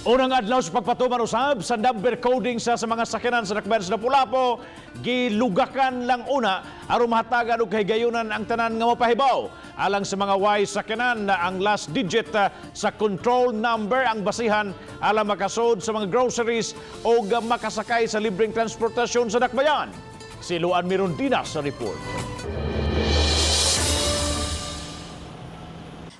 Unang adlaw sa pagpatuman usab sa number coding sa mga sakyanan sa dakbayan sa Lapu-Lapu, gilugakan lang una aron mahatagan og kahigayunan ang tanan nga mapahibaw. Alang sa mga way sakyanan na ang last digit sa control number ang basihan alang makasod sa mga groceries o makasakay sa libreng transportasyon sa dakbayan. Si Luan Mirondina sa report.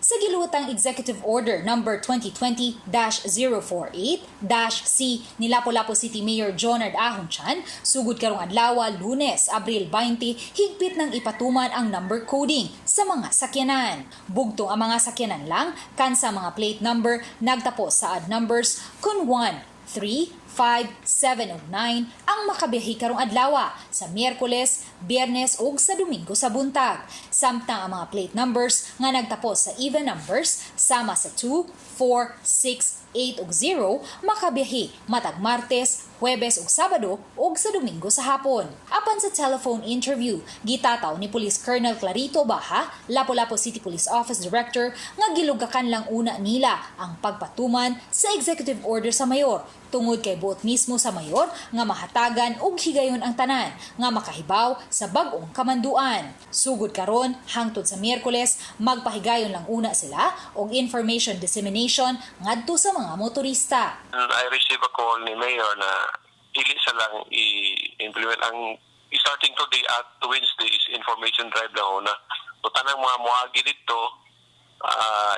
Sa giluwatang Executive Order Number 2020-048-C ni Lapu-Lapu City Mayor Jonard Ahong Chan, sugod karong adlaw, Lunes, Abril 20, higpit nang ipatuman ang number coding sa mga sakyanan. Bugtong ang mga sakyanan lang kan sa mga plate number nagtapos sa odd numbers kun 1, 3, 5, 7 ug 9 ang makabiyahe karong adlaw sa Miyerkules, Biyernes ug sa Domingo sa buntag. Samtang ang mga plate numbers nga nagtapos sa even numbers sama sa 2, 4, 6, 8 ug 0 makabiyahe matag Martes, Huwebes ug Sabado ug sa Domingo sa hapon. Apan sa telephone interview, gitataw ni Police Colonel Clarito Baha, Lapu-Lapu City Police Office Director, nga gilugakan lang una nila ang pagpatuman sa executive order sa mayor tungod kay buot mismo sa mayor nga mahatagan og higayon ang tanan nga makahibaw sa bag-ong kamanduan. Sugod karon hangtod sa Miyerkules, magpahigayon lang una sila og information dissemination ngadto sa mga motorista. I received a call ni Mayor na dili sa lang i-implement ang starting today at Wednesday is information drive lang una. So tanang mga moagi dito,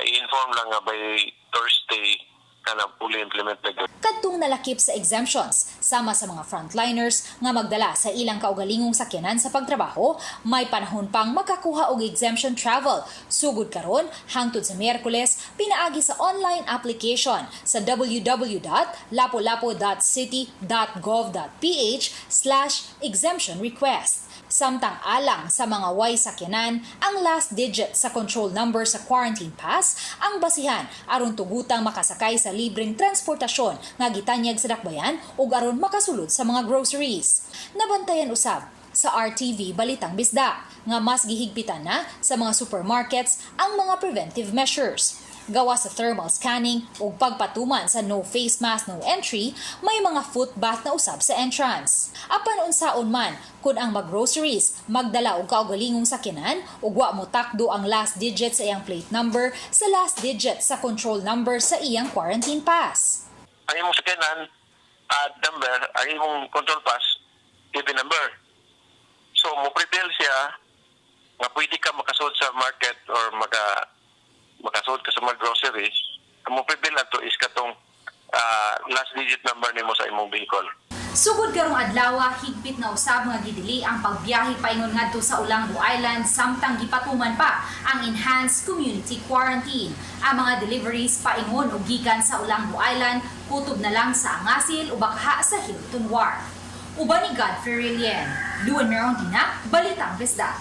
i-inform lang nga by Thursday kana fully implemented. Kadtong nalakip sa exemptions sama sa mga frontliners nga magdala sa ilang kaugalingong sakyanan sa pagtrabaho, may panahon pang makakuha og exemption travel sugod karon hangtod sa Miyerkules pinaagi sa online application sa www.lapulapu.city.gov.ph/exemptionrequest. Samtang alang sa mga way sakyanan, ang last digit sa control number sa quarantine pass ang basihan aron tugutang makasakay sa libreng transportasyon nga gitanyag sa dakbayan ug aron makasulod sa mga groceries. Nabantayan usab sa RTV Balitang Bisdak nga mas gihigpitan na sa mga supermarkets ang mga preventive measures. Gawa sa thermal scanning ug pagpatuman sa no face mask, no entry, may mga foot bath na usab sa entrance. Apan unsaon man kun ang maggroceries magdala og kaugalingong sakyanan ug wa mo takdo ang last digit sa iyang plate number sa last digit sa control number sa iyang quarantine pass. Ang imong sakyanan, odd number, ang imong control pass, even number. So, mo prevail siya nga pwede ka makasud sa market or makasud ka sa mga groceries. Ang mo prevail ato is katong last digit number nimo sa imong vehicle. Sugod karong adlaw, higpit na usab nga gidili ang pagbiyahe paingon ngadto sa Olango Island samtang gipatuman pa ang enhanced community quarantine. Ang mga deliveries paingon og gikan sa Olango Island kutob na lang sa Angasil o bakaha sa Hilton Wharf. Uban ni Godfrey Relien, Luan Merondina, Balitang Bisdak.